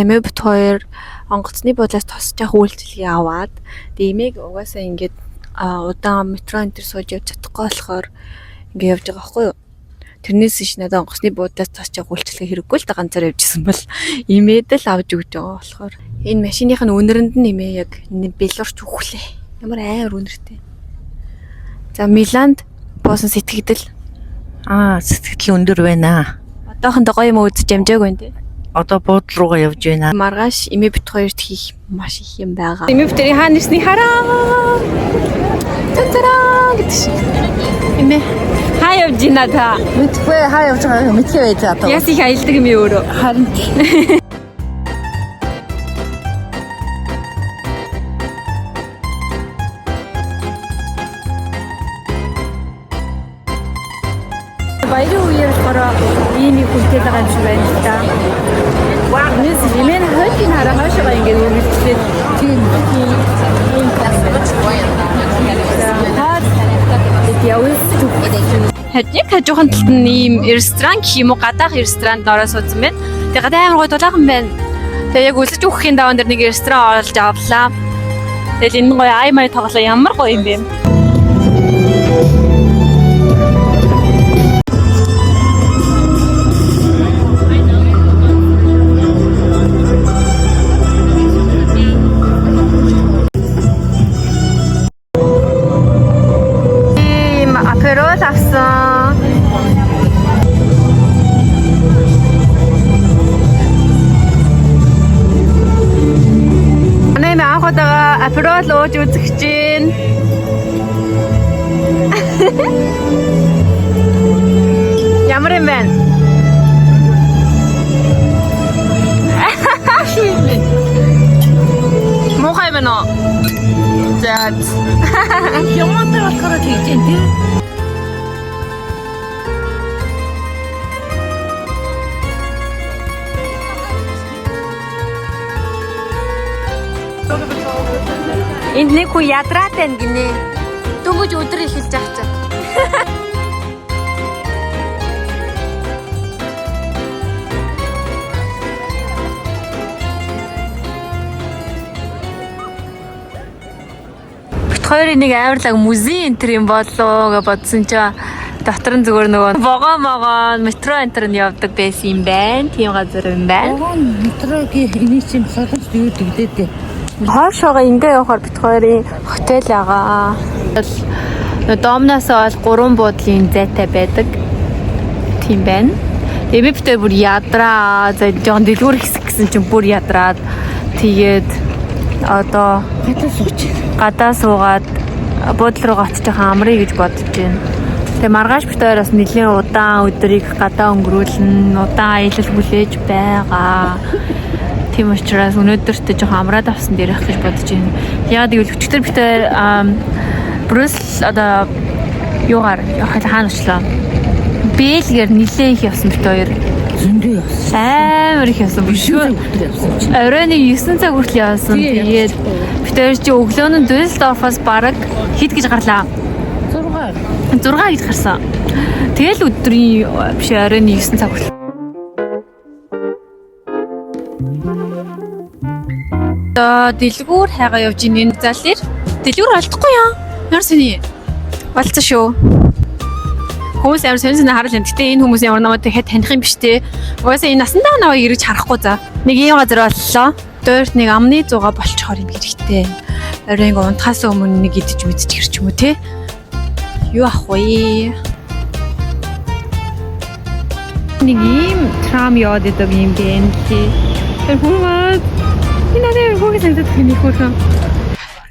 Эмээ бит хоёр онгоцны буудлаас тосч явах үйлчилгээ аваад тэгээ эмээг угаасаа ингээд удаан метро энэ төр сууж явж чадахгүй болохоор ингээд явж байгаа байхгүй юу? Тэрнээс биш надад онгоцны буудлаас тосч явах үйлчилгээ хэрэггүй л да, ганцаар явж исэн бол эмээд л авч өгч байгаа болохоор энэ машиных нь үнэрэнд нь эмээ яг бэлуурч үхлээ. Ямар амар үнэртэй. За, Миланд буусан сэтгэгдэл. Сэтгэл өндөр байна. Одоохондоо гоё юм үзэж амжаагүй байна те. Одоо буудлын руугаа явж байна. Маргааш эмээ бит хоёрт хийх маш их юм байгаа. Эмээ бит хоёрын хаана ирснийг хараа. Тантараа гэдэг шиг. Эмээ хаа явж байна та? Мэдхгүй, хаа явж байгааг мэдхээ байж одоо. Яс их аялдаг юм өөрөө. Харин. Баярын үеэр болохоор ийм их хүнтэй байгаа юм шиг байна л да. Энэс эмээ нь хойдыг хараа, хойшоогоо ингээд үргэлжлээд тийм тийм явж. Яг хажуухан талд нь ийм ресторан гэх юм уу, гадаах ресторанд ороо суудсан байна. Тэгээ гадаа амар гоё дулаахан байна. Тэгээ яг өлсөж өгөхийн даван дээр нэг ресторан оруулж авлаа. Тэгэл энэ гоё ай май тоглоо, ямар гоё юм бэ. Ийм аперол авсан. Манай мэ анх удаага аперол ууж үзэх гэж байна. Ямар юм бэ? Муухай юм уу? За. Ямаатай болохоор тэгж юм тий. Энд нэг хүн ядраад байна гинэ. Дөнгөж өдөр эхэлж байгаа чинь. Бит хоёрын нэг авирлаг музей энтер юм болоо гэж бодсон чинь дотор нь зүгээр нөгөө вогоо могоо метро энтер нь явдаг байсан юм байна. Тийм газар юм байна. Вагон метрогийн эний чинь солонгос юу дэгдээ дээ. Хойшоогоо ингээ явахаар бит хоёрын хотел байгаа. Домноос бол 3 буудлын зайтай байдаг. Тийм байна. Тэгээ би битээ бүр ядраа. За, жоохон дэлгүүр хэсэг гэсэн чинь бүр ядраад тэгээд одоо Гадаа сууч. Гадаа суугаад буудлын руугаа очиж жоохон амрыг гэж бодож байна. Тэгээ маргааш бит хоёр бас нэлийн удаан өдрийг гадаа өнгөрүүлнэ, удаан аялал хүлээж байгаа. Тийм учраас өнөөдөртөө жоохон амраад авсан дээр их гэж бодож байна. Яг гэвэл өчигдөр бит хоёр Брюссел одоо юугаар хаана очлоо? Бэлгээр нилээн их явсан бит хоёр. Зөндөө явсан. Амар их явсан. Бүр шөнө хүртэл явсан чинь. оройн 9 цаг хүртэл явсан. Тийм, Тэгээд бид хоёр чи өглөө нь Дюссельдорфоос бараг хэд гэж гарлаа? 6. 6 гэж гарсан. Тэгэл өдрийн биш, оройн 9 цаг хүртэл. Одоо дэлгүүр хайгаа явж ийн энэ зал дээр. Дэлгүүр олдохгүй яа. Ямар сони. Болцсон шүү. Хүмүүс амар сонин сонин харал юм. Гэтэ энэ хүмүүс ямар намайг дахиад таних юм биш те. Угаасаа энэ насандаа намайг эргэж харахгүй за. Нэг ийм газар боллоо. Дойрт нэг амны зугаа болчхоор юм хэрэгтэй. Оройн ингээ унтахаас өмнө нэг идэж мэдчих хэрч юм уу те. Юу ах вэ? Нэг ийм трам яваад идэг юм бэ л. Тэр хүмүүс энэ надад хүүхэн санагдах юм их хөөрхөн.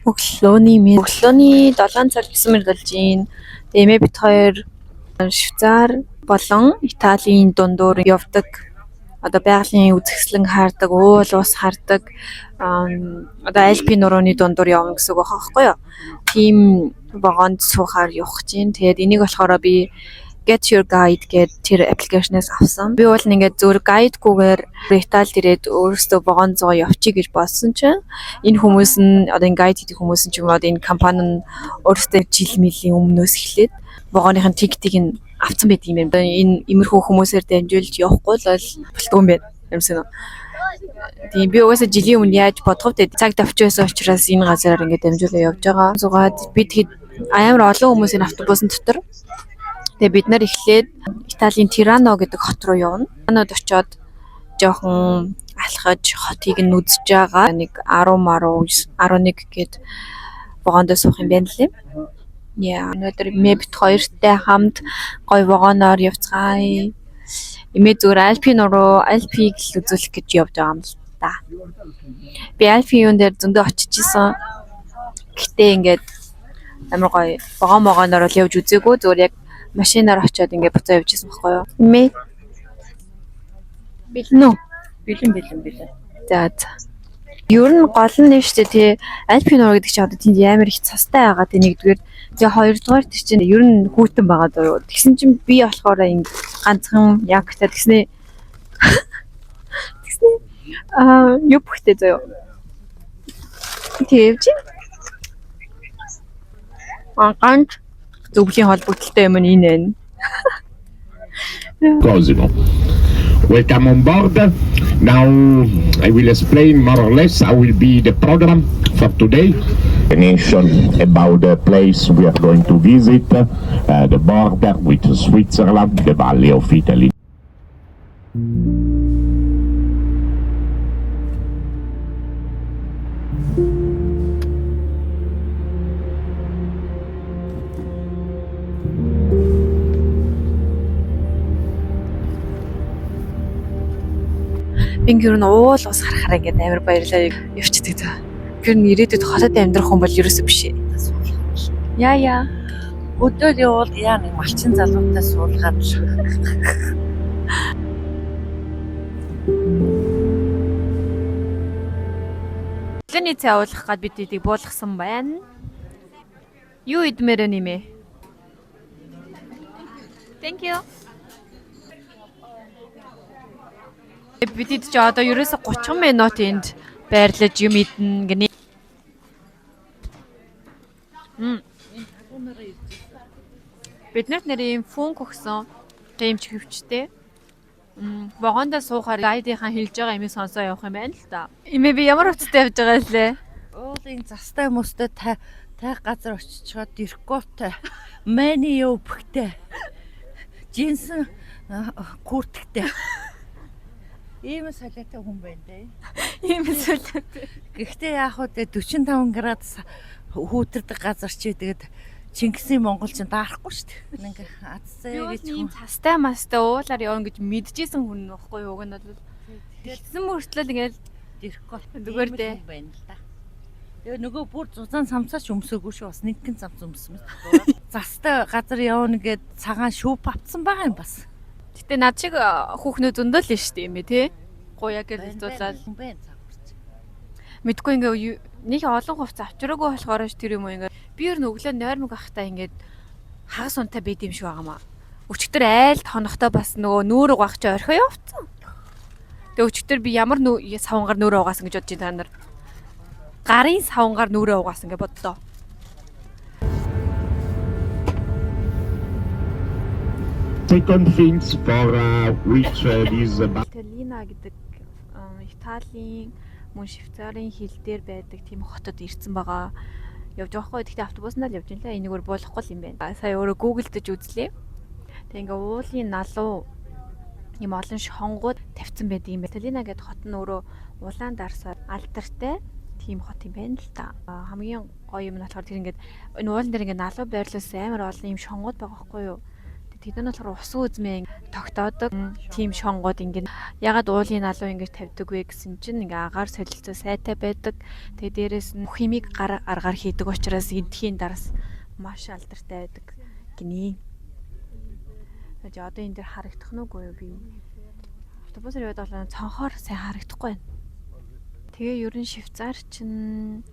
Өглөөний мэнд. Өглөөний 7 цаг 9 минут болж байна. Эмээ бит хоёр Швейцар болон Италийн дундуур явдаг. Одоо байгалийн үзэсгэлэн хардаг, уул ус хардаг, одоо Альпийн нурууны дундуур явна гэсэн үг байхгүй юу? Тийм вагонд суухаар явах гэж байна. Тэгээд энийг болохоор би Get Your Guide гэдэг тэр application ээс авсан. Би бол ингээд зөв guide гүйгээр Италид ирээд өөрөөсөө вагон зоо явчих гэж бодсон чинь энэ хүмүүс нь одоо энэ guide хийдэг хүмүүс нь ч юм уу, одоо энэ компани нь өөрөөсөө жил мөлийн өмнөөс эхлээд вагоныхын ticket ийг нь авцсан байдаг юм байна. Энэ иймэрхүү хүмүүсээр дамжуулж явахгүй л бол болтгүй юм байна. Юмсан уу. Тийм, би угаасаа жилийн өмнө яаж бодох вэ? Цаг давч байсан учраас энэ газараар ингээд дамжуулаа явж байгаа. Суугаад би тэгэхэд амар олон хүмүүс энэ автобусын дотор. Тэгээ бид нар эхлээд Италийн Тирано гэдэг хот руу явна. Тиранод очиод жоохон алхаж хотыг нь үзэж байгаа. Нэг 10 маруу 11 гээд вагонд суух юм байна лээ. Яа, өнөөдөр эмээ бит хоёртай хамт гоё вагоноор явцгаая. Эмээ зүгээр Альпийн нуруу, Альпийг л үзүүлэх гэж явж байгаа юм л та. Би Альпийн юун дээр зөндөө очиж исэн. Гэтэ ингээд амар гоё вагон могоноор л явж үзээгүй. Зүгээр яг машинаар очиод ингээд буцаа явж исэн байхгүй юу? Эмээ. Бэлэн үү? Бэлэн, бэлэн, бэлэн. За за. Ер нь гол нь нь шүү дээ, тий. Альпийн нуруу гэдэг чинь одоо тэнд амар их цастай байгаа тий, нэгдүгээр. Тэгээ хоёрдугаар тэр чинь ер нь хүйтэн байгаа даа. Тэгсэн чинь би болохоор ингэ ганцхан яктай тэгснэ. Тэгснэ. Юу бүхтэй заяа. Тэвж. Ганц зөвлөлийн холбогдолтой юм нь энэ байна. Cosimo. Welcome on board. Now I will explain more or less how will be the program for today. Explanation about the place we are going to visit, the border with Switzerland, the Valley of Italy. Инг ер нь уул ус харахаар ингээд амар баярлаа явчихдаг за. Тэр нь ирээдүйд хотод амьдрах хүн бол ерөөсөө биш ээ. Яа яа. Өдөөл явуул яа нэг малчин залуутай суулгаад л. Өглөөний цай уулах гад бид эдийг буулгасан байна. Юу идмээр вэ нэмээ? Thank you. Бид эд чи одоо ерөөсө 30 минут энд байрлаж юм идэнэ гинэ. Бид нарт нэр ийм фүнк өгсөн. Тийм ч хөвчтэй. Вагондоо суухаар гайдынхаа хэлж байгаа юмыг сонсоо явах юм байна л да. Имээ би ямар утастай явж байгаа лээ? Уулын застай хүмүүстэй та тайх газар очичоод дэркотой. Мэни өвхтэй. Жинсэн куртктэй. Ийм солиотой хүн байна дээ. Ийм солиотой. Гэхдээ яах вэ 45 градус хүүтэрдэг газар чи тэгээд Чингисийн Монгол чинь даарахгүй шүү дээ. Ингээ азцаа Би бол гэж ийм цастай мастай уулаар явна гэж мэдчихсэн хүн нөхгүй юу уг нь бол. Тэгсэн мөртлөө ингээл дэркот Зүгээр дээ. байна л да. Тэгээ нөгөө бүр зузаан самсаач өмсөөгүй шүү, бас нэгэн самс өмсөн мэт. Застай газар явна гэд цагаан шүүп авцсан байгаа юм бас. Гэтэ над шиг хүүхнүүд зөндөл нь шүү дээ юм ээ тий. Гуяа гэр зузаал. Хүн байна цагуурч. Мэдгүй ингээ нэг олон хувцас авчираагүй болохоор ч тэр юм уу ингээ. Би ер нь өглөө нойрмог ахтаа ингээд хагас унтаа байд юм шиг байгаа маа. Өчигдөр айлд хонохтой бас нөгөө нүүр угаах чи орхио явцсан. Тэгээ өчигдөр би ямар савнгаар нүүрээ угаасан гэж бодож байна та нар. Гарын савнгаар нүүрээ угаасан гэж бодлоо. Second things for which this Талина гэдэг Италийн мөн Швейцарын хил дээр байдаг тийм хотод ирсэн байгаа. Явж байгаа хгүй. Гэхдээ автобуснаар л явж байна лээ. Энийг өөр буулгахгүй л юм байна. Сая өөрөө гуглдэж үзлээ. Тэгээ ингээ уулын налуу юм олон шонгууд тавьсан байдаг юм байна. Талина гэдэг хот нь өөрөө улаан дарсаар алдартай тийм хот юм байна л та. Хамгийн гоё юм нь болохоор тэр ингээд энэ уулан дээр ингээд налуу байрлуулсан амар олон юм шонгууд байгаа хгүй юу. Тэд нар болохоор усан үзмээ тогтоодог тийм шонгууд ингээд ягаад уулын налуу ингэж тавьдаг вэ гэсэн чинь ингээ агаар солилцоо сайтай байдаг. Тэгээ дээрэс нь бүх юмыг гар аргаар хийдэг учраас эндхийн дарс маш алдартай байдаг гинэ. Тэгээ одоо энэ дэр харагдах нь үгүй юу би. Автобусаар яваад болоо цонхоор сайн харагдахгүй байна. Тэгээ ер нь Швейцар чинь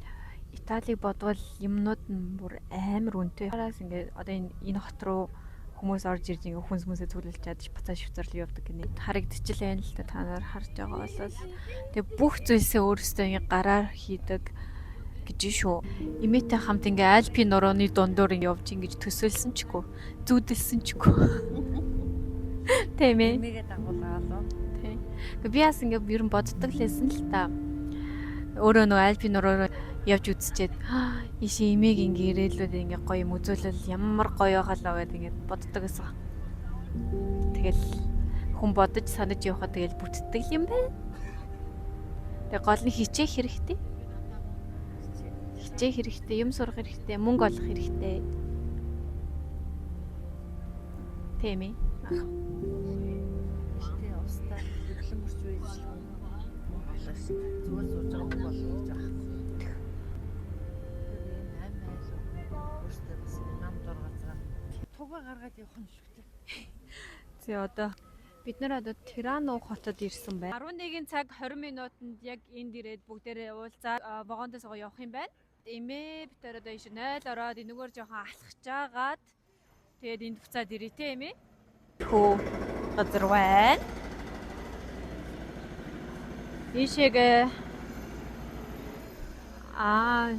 Италиг бодвол юмнууд нь бүр амар үнэтэй. Араас ингээ одоо энэ хот руу хүмүүс орж ирж ингээ хүнс мүнсээ цуглуулж чадж буцаа Швейцар руу явдаг гинэ. Харагдчихлаа л да, та нар харж байгаа бол. Тэгээ бүх зүйлсээ өөрсдөө ингээ гараар хийдэг гэж шүү. Эмээтэй хамт ингээ Альпийн нурууны дундуур ингээ явж ингэж төсөөлсөн ч үгүй, зүүдэлсэн ч үгүй. Тийм ээ. Эмээгээ дагуулгаа л. Тийм. Гэхдээ би бас ингээ ер нь боддог л байсан л та. Өөрөө нөгөө Альпийн нуруу явж үзчихэд ийшээ эмээг ингээ ирээлүүд ингээ гоё юм үзүүлэл ямар гоё халаа гэдэг ингээ боддог гэсэн. Тэгэл хүн бодож санаж явахад тэгэл бүтдэг юм байна. Тэгээ гол нь хичээх хэрэгтэй. Хичээх хэрэгтэй, юм сурах хэрэгтэй, мөнгө олох хэрэгтэй. Тийм ээ. Тэ устдаа хөдлөн мөрч үеийн мөнгө олно шүү. Зүгээр сууж байгаа мөнгө олно гэж байна. Тэр энэ ам айл өөртөө бас нам дор газар туга гаргаад явах нь шүгтэй. Зэ одоо бид нар одоо Тирано хотод ирсэн байна. 11 цаг 20 минутанд яг энд ирээд бүгдээрээ уулзаад вагондоо суугаа явах юм байна. Эмээ бид нар одоо ийш 0 ороод энэгээр жоохон алхаж агаад тэгээд энд буцаад ирээ те эмээ. Хөө газар байна. Ийшээгээ аа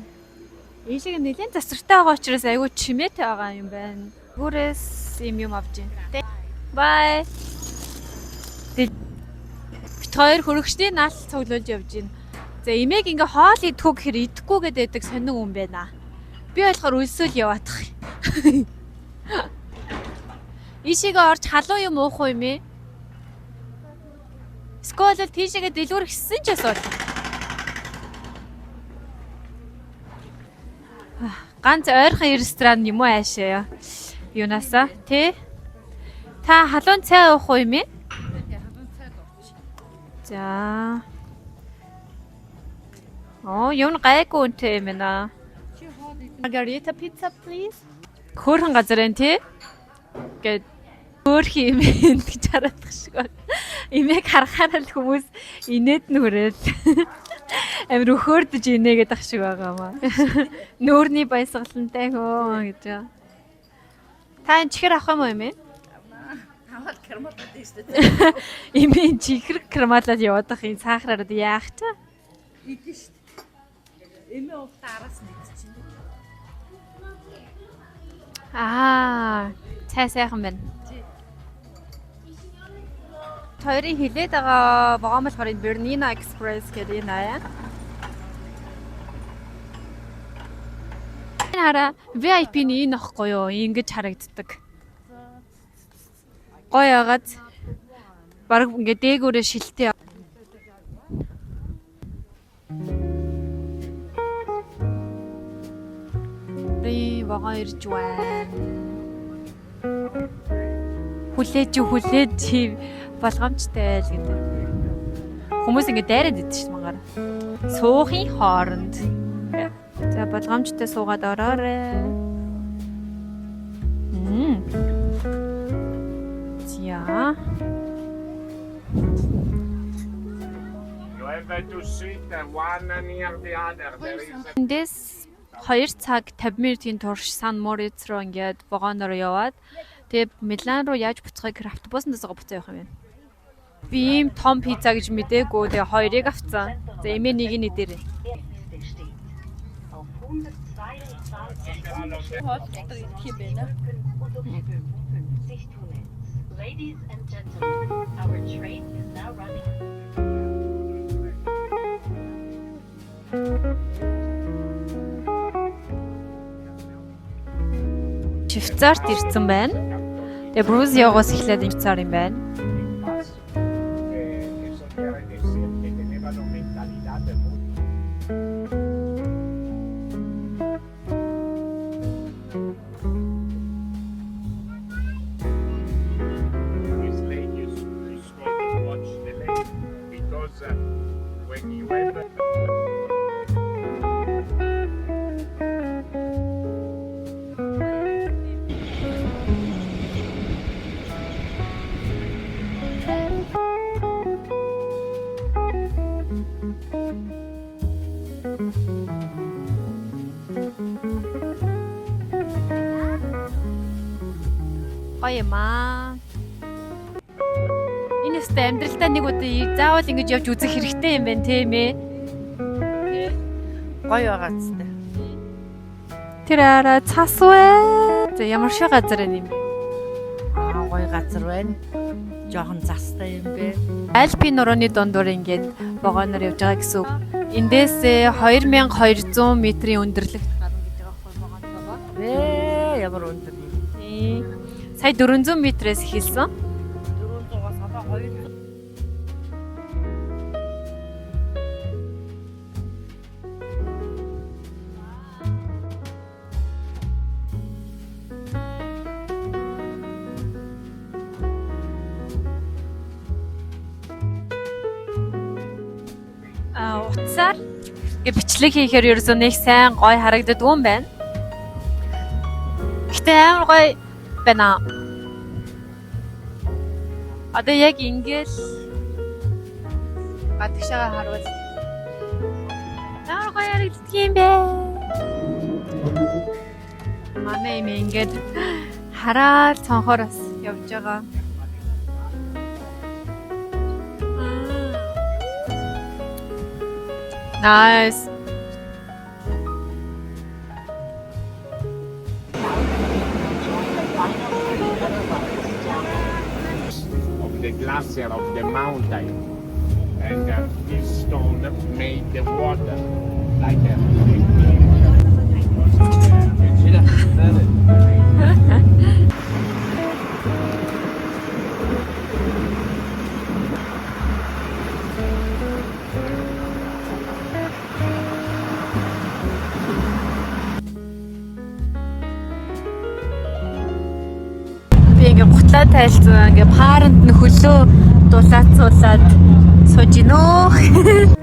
ийшээгээ нэлээд засвартай байгаа учраас айгүй чимээтэй байгаа юм байна. Гүрээс юм юм авч байна. Тэ. Bye. Бит хоёр хөрөгчдийн нал цуглуулж явж байна. За эмээг ингээ хоол идэхгүй гэхээр идэхгүй гэдэг сонин хүн байна. Би болохоор өлсөөл яваадах. Ийшээгээ орж халуун юм уух уу юм ээ? Эсвэл бол тийшээгээ дэлгүүр хийсэн ч асуудал. Ганц ойрхон ресторан юм уу аашаа? Юунасаа тий? Та халуун цай уух уу юм ээ? Халуун цайд орчих. За. Оо, юм гайгүй үнэтэй юм байна. Чи хоол идэх Margarita pizza please. Хөөрхөн газар байна тий? Гэт хөөрхөн юм гэж хараадах шиг байна. Эмээг харахаар л хүмүүс инээд нь хүрээл. Амир өхөөрдөж инээгээд ах шиг байгаа маа. Нүүрний баясгалантай хөө гэж. Та энэ чихэр авах юм уу эмээ? аваад кармалаад байна шүү дээ. Эмээ чихэр кармалаад яваад ах юм сахараар одоо яах ч. Идэн шүү дээ. Эмээ уухтаа араас нь идчихэв. Аа, цай сайхан байна. Хоёрын хилээд байгаа вагон болохоор энэ Bernina Express гэдэг энэ аяа. Энэ хараа VIP нь энэ ахгүй юу? Ингэж харагддаг. Гоё яагаад баг ингээ дээгүүрээ шилтэй. Би вагон ирж байна. Хүлээж хүлээж болгоомжтой байл гэдэг. Хүмүүс ингэ дайраад идэв шүү мангар. Суухын хооронд. За болгоомжтой суугаад ороорой. Мм. За. You have to sit one near the other. There is a Эндээс 2 цаг 50 минутын турш Сан Мориц руу ингээд вагоноор яваад тэгээ Милан руу яаж буцахыг гэхэр автобусанд суугаа буцаа явах юм байна. Би ийм том пицца гэж мдээгүй. Тэгээ хоёрыг авцсан. За эмээ нэг нь идэрээ. Auf 122 Хоол дотор идэх юм байна. und 55 Tunnels. Ladies and gentlemen, our train is now running. Швейцарт ирсэн байна. Тэгээ Брузиогоос эхлээд Швейцар юм байна. bus. Eso quiere decir que tenevano mentalidad muy This lake is called Watch the Lake because when you have Гоё юм аа. Энэ өстэй амьдралдаа нэг удаа заавал ингэж явж үзэх хэрэгтэй юм байна тийм ээ. Гоё байгаа зү. Тэр араа цас вэ. За ямар шиг газар юм бэ? Аа гоё газар байна. Жохон застай юм бэ. Альпийн нурууны дундуур ингээд вагоноор явж байгаа гэсэн үг. Эндээс 2200 метрийн өндөрлөгт гарна гэж байгаа байхгүй вагонтойгоо. Ээ ямар өндөр юм. Тийм. Сая 400 метрээс эхэлсэн. 400-аас одоо 200. А утсаар ингээ бичлэг хийхээр ерөөсөө нэг сайн гоё харагддаг юм байна. Гэтэ амар гоё байна. Одоо яг ингээл гадагшаага харуул амар гоё харагддаг юм бэ. Манай юм ингээд хараад цонхоор бас явж байгаа. Nice. Of the glacier of the mountain. And this stone made the water like a. Би ингээ гутлаа тайлцсан ингээ паранд нь хөлөө дулаацуулаад сууж гинөө.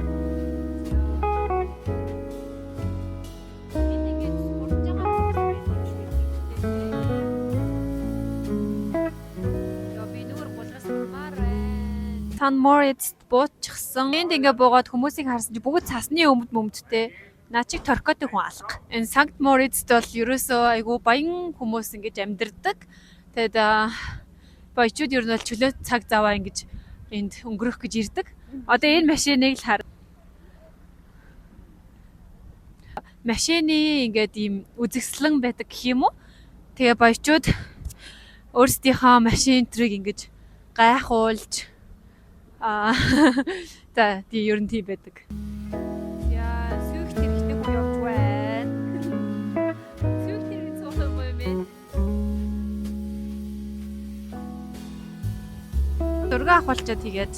Сан Мориц буучсан. Энд ингээ буугаад хүмүүсийг харсан чи бүгд цасны өмд мөмдтэй. Наа чиг торкотой хүн алга. Энэ Санкт Морицд бол ерөөсөө айгүй баян хүмүүс ингэж амьдардаг. Тэгээд баячууд ер нь бол чөлөө цаг заваа ингэж энд өнгөрөх гэж ирдэг. Одоо энэ машиныг л хар. Машины ингээд ийм үзэсгэлэн байдаг гэх юм уу? Тэгээ баячууд өөрсдийнхөө машин трийг ингэж гайхуулж аа за тий ер нь тийм байдаг. Яа, сүйх хэрэгтэй хүн явж байна. Сүйх хэрэг суух юм уу юм бэ? Зураг авахулчаа тэгээд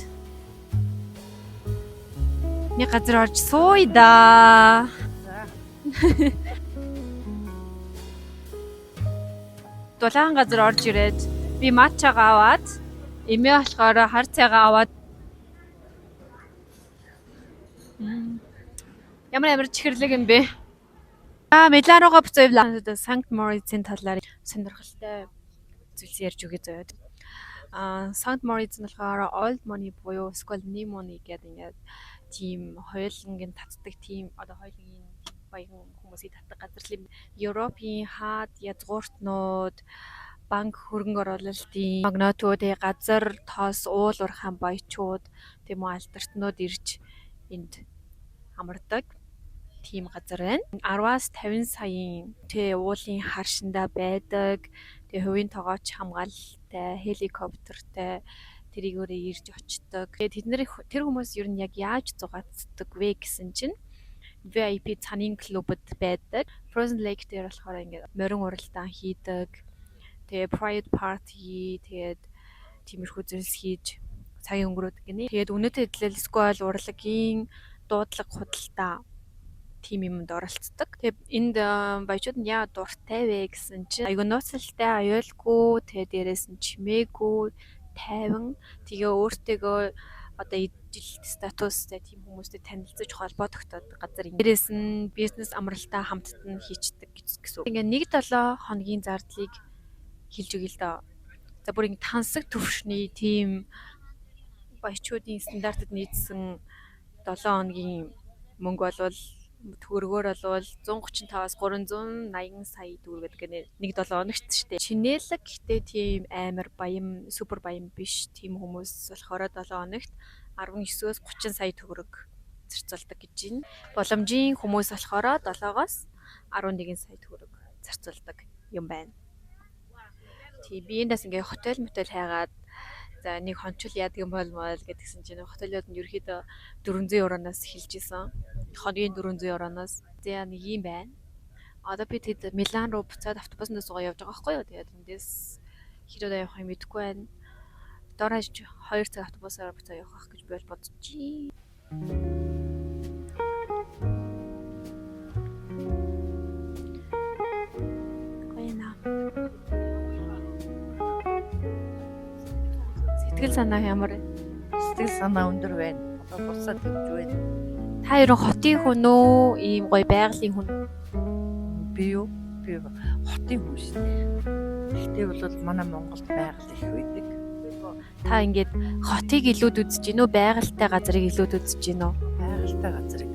нэг газар орж сууя да. Дулаан газар орж ирээд би матчагаа аваад эмээ болохоор хар цайгаа аваад Ямар амар чихэрлэг юм бэ? Аа, Милан руугаа буцаавлаа. Санкт Морицын талаар сонирхолтой зүйлс ярьж өгье заяа. Аа, Санкт Мориц нь болохоор old money буюу эсвэл new money гэдэг ингээд тийм хоёулангийн татдаг тийм одоо хоёулангийн баян хүмүүсийг татдаг газар л юм. Европын хаад язгууртнууд банк хөрөнгө оруулалтын магнатууд, газар, тос, уул уурхайн баячууд тийм үү алдартнууд ирж энд амардаг тийм газар байна. 10-аас 50 саяын тэ уулын харшиндаа байдаг. Тэгээ хувийн тогооч хамгаалалтай, хеликоптертай тэрийгээрээ ирж очдог. Тэгээ тэд нар тэр хүмүүс ер нь яг яаж зугаацдаг вэ гэсэн чинь VIP цанын клубд байдаг. Frozen Lake дээр болохоор ингээд морин уралдаан хийдэг. Тэгээ private party тэгээд тиймэрхүү зүйлс хийж цагийн өнгөрөөдөг гинэ. Тэгээд өнөөдөр хэдлэл эсвэл урлагийн дуудлага худалдаа тийм юмд оролцдог. Тэгээд энд баячууд нь яа дуртай вэ гэсэн чинь айгүй нууцлалтай, аюулгүй, тэгээд дээрээс нь чимээгүй, тайван, тэгээ өөртөөгөө одоо ижил статустай тийм хүмүүстэй танилцаж холбоо тогтоодог газар. Дээрээс нь бизнес амралтаа хамтд нь хийчдэг гэсэн. Ингээ нэг 7 хоногийн зардлыг хэлж өгье л доо. За бүр ингээ тансаг төвшний тийм баячуудын стандартад нийцсэн 7 хоногийн мөнгө болвол төгрөгөөр болвол 135-аас 380 сая төгрөг гэдэг нэг 7 хоногт шүү дээ. Чинээлэг гэхдээ тийм амар баян, супер баян биш тийм хүмүүс болохоор 7 хоногт 19-өөс 30 сая төгрөг зарцуулдаг гэж байна. Боломжийн хүмүүс болохоор 7-оос 11 сая төгрөг зарцуулдаг юм байна. Тийм би эндээс ингээ хотел мотел хайгаад За, нэг хончил яадаг юм бол мол гэдгсэн чинь хотелууд нь ерөөхдөө 400 евроноос эхэлж исэн. Хоногийн 400 евроноос. За, нэг юм байна. Одоо би тэд Милан руу буцаад автобусанд суугаа явж байгаа байхгүй юу. Тэгээд эндээс хэр удаа явах юм мэдэхгүй байна. Дор хаяж 2 цаг автобусаар буцаа явах гэж би бол бодож байна. Гоё наа. Сэтгэл санаа ямар вэ? Сэтгэл санаа өндөр байна. Одоо буцаад явж байна. Та ерөн хотын хүн үү? Ийм гоё байгалийн хүн. Би юу? Би хотын хүн шүү дээ. Гэхдээ бол манай Монголд байгаль их байдаг. Та ингээд хотыг илүүд үзэж гин үү? Байгальтай газрыг илүүд үзэж гин үү? Байгальтай газар.